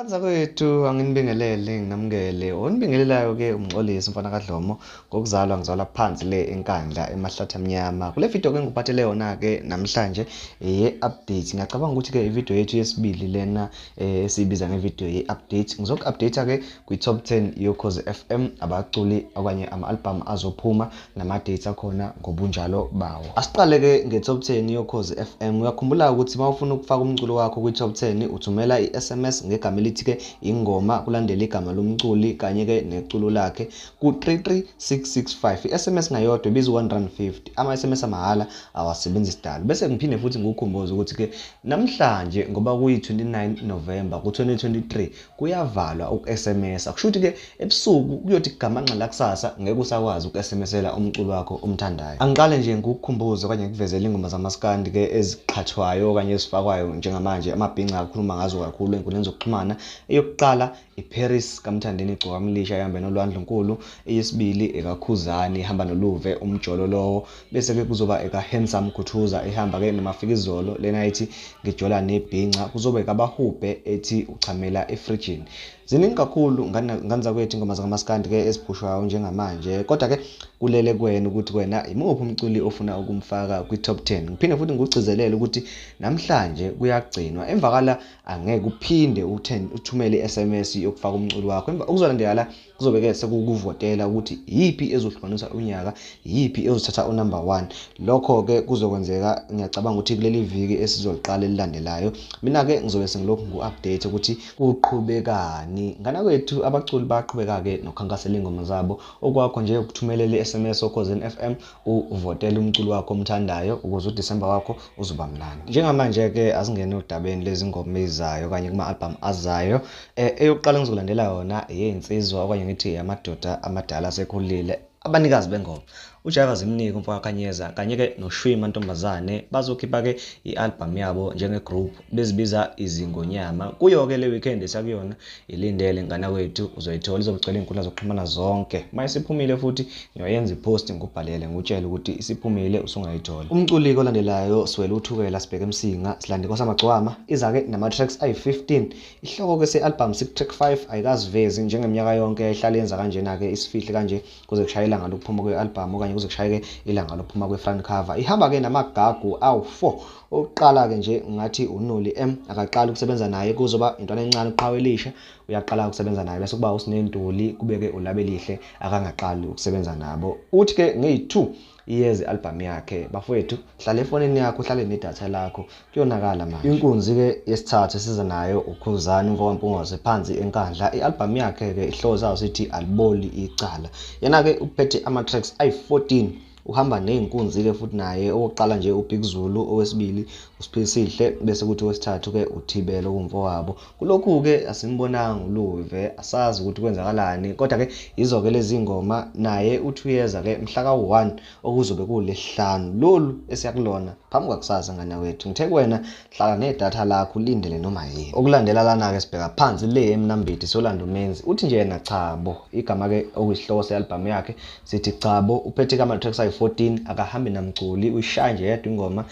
Kanzakwethu anginibingelele nginamukele. Onibingelelayo-ke uMxolisi umfana kaDlomo, ngokuzalwa ngizalwa phansi le eNkandla emahlathi amnyama. Kule video-ke engikuphathele yona-ke namhlanje eye-update. Ngiyacabanga ukuthi-ke ividiyo yethu yesibili lena esiyibiza ngevidiyo ye-update. Ngizoku-update-ke kwi-top 10 yoKhozi FM, abaculi okanye ama-album azophuma nama-dates akhona ngobunjalo bawo. Asiqale-ke nge-top 10 yoKhozi FM. Uyakhumbula ukuthi uma ufuna ukufaka umculo wakho kwi-top 10 uthumela i-SMS ngegama elithi-ke ingoma, kulandele igama lomculi kanye-ke neculo lakhe ku-33665. I-SMS ngayodwa ibiza u-R1.50. Ama-SMS amahhala awasebenzi sidalo. Bese ngiphinde futhi ngikukhumbuze ukuthi-ke namhlanje ngoba kuyi-29 November ku-2023 kuyavalwa uku-SMS. Akusho ukuthi-ke ebusuku kuyothi gamanxa la kusasa ngeke usakwazi uku-SMS-ela umculo wakho omthandayo. Angiqale nje ngikukhumbuze okanye ngikuvezele ingoma zamaskandi-ke eziqhathwayo okanye ezifakwayo njengamanje, amabhinca akhuluma ngazo kakhulu ey'nkundleni zokuxhumana. Eyokuqala iParis kaMthandeni Igcokama Elisha ihambe noLwandle Nkulu, eyesibili ekaKhuzani ihamba noLuve Umjolo lowo, bese-ke kuzoba eka-Handsome Khuthuza ihamba-ke noMafikizolo lena ethi ngijola nebhinca, kuzoba ekaBahubhe ethi uchamela efrijini. Ziningi kakhulu ngane zakwethu ingoma zakamaskandi-ke eziphushwayo njengamanje, kodwa-ke kulele kuwena ukuthi wena imuphi umculi ofuna ukumfaka kwi-top 10. Ngiphinde futhi ngikugcizelele ukuthi namhlanje kuyagcinwa, emva kwala angeke uphinde uthumele i-SMS yokufaka umculo wakho. Emva okuzolandela la kuzobe-ke sekukuvotela ukuthi iyiphi ezohlukanisa unyaka, iyiphi ezothatha unumber 1. Lokho-ke kuzokwenzeka ngiyacabanga ukuthi kuleli viki esizoliqala elilandelayo. Mina-ke ngizobe sengilokhu ngu-update ukuthi kuqhubekani. Ngane kwethu abaculi bayaqhubeka-ke nokukhankasela iy'ngoma zabo. Okwakho nje ukuthumelela i-SMS oKhozini FM uvotele umculo wakho omthandayo ukuze uDisemba wakho uzoba mnandi. Njengamanje-ke asingene odabeni lezi ngoma ezizayo okanye kuma-album azayo. Eyokuqala engizokulandela yona eyeyinsizwa okanye ngithi amadoda amadala asekhulile, abanikazi bengoma. UJaiva Zimnike umfo kaKhanyeza kanye-ke noShwi Mantombazane bazokhipha-ke i-album yabo njenge-group bezibiza Izingonyama. Kuyo-ke le weekend esakuyona ilindele ngane kwethu, uzoyithola, izobugcwela iy'nkundla zokuxhumana zonke. Uma isiphumile futhi ngiyoyenza i-post ngikubhalele ngikutshele ukuthi isiphumile usungayithola. Umculi-ke olandelayo siwele uThukela sibheke eMsinga silande Inkosi Yamagcokama, iza-ke nama-tracks ayi-15. Isihloko-ke se-album siku-track 5 ayikazivezi njengeminyaka yonke ihlale yenza kanjena-ke isifihle kanje kuze kushaye ilanga lokuphuma kwe-album okanye kuze kushayeke ilanga lokuphuma kwe-front cover. Ihamba-ke namagagu awu-4. Okokuqala-ke nje ngathi uNoli M akaqali ukusebenza naye, kuzoba intwana encane uqhawe elisha uyaqala ukusebenza naye, bese kuba uSinentuli kube-ke uLabelihle akangaqali ukusebenza nabo. Uthi-ke ngeyi-2 iyeza i-album yakhe. Bafowethu, hlala efonini yakho, uhlale nedatha lakho, kuyonakala manje. Inkunzi-ke yesithathu esiza nayo uKhuzani umfo kaMpungose phansi eNkandla. I-album yakhe-ke isihloko sayo sithi Aliboli Icala. Yena-ke uphethe ama-tracks ayi-14. Uhamba ney'nkunzi-ke futhi naye, owokuqala nje uBig Zulu, owesibili uSiphesihle, bese kuthi owesithathu-ke uThibelo owumfowabo. Kulokhu-ke asimbonanga uLuve, asazi ukuthi kwenzakalani, kodwa-ke yizo-ke lezi ngoma naye uthi uyeza-ke mhla ka-1 okuzobe kuwuLwesihlanu lolu esiyakulona phambi kwakusasa ngane wethu. Ngithe kuwena hlala nedatha lakho ulindele noma yini. Okulandela lana-ke sibheka phansi le eMnambithi solanda uMenzi. Uthi nje yena chabo, igama-ke okuyisihloko se-album yakhe sithi chabo. Uphethe ama-tracks ayi-14, akahambi namculi, uyishaya nje yedwa ingoma.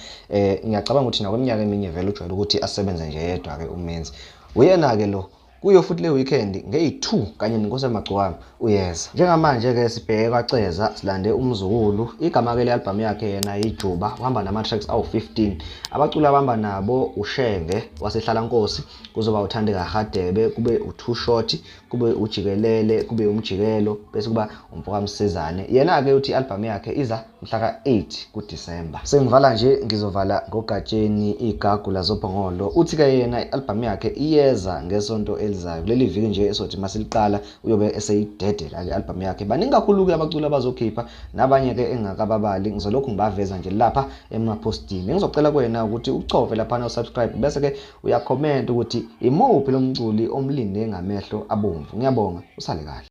Ngiyacabanga ukuthi nakweminyaka eminye vele ujwayele ukuthi asebenze nje yedwa-ke uMenzi. Uyena-ke lo kuyo futhi le weekend ngeyi-2 kanye neNkosi Yamagcokama uyeza. Njengamanje-ke sibheke kwaCeza silande uMzukulu. Igama-ke le-album yakhe yena iJuba, uhamba nama-tracks awu-15. Abaculi abahamba nabo uShenge waseHlalankosi, kuzoba uThandeka Hadebe, kube u-Two Shot, kube uJikelele, kube uMjikelo, bese kuba umfo kaMsizane. Yena-ke uthi i-album yakhe iza mhla ka-8 kuDisemba. Sengivala nje ngizovala ngoGatsheni Igagu lazoPhongolo. Uthi-ke yena i-album yakhe iyeza ngesonto elizayo. Kuleli viki nje esothi masiliqala uyobe eseyidedela-ke i-album yakhe. Baningi kakhulu-ke abaculi abazokhipha, nabanye-ke engingakababali ngizolokhu ngibaveza nje lapha emapostini. Engizocela kuwena ukuthi uchofe laphana usubscribe, bese-ke uyakhomenta ukuthi imuphi lo mculi omlinde ngamehlo abomvu. Ngiyabonga, usale kahle.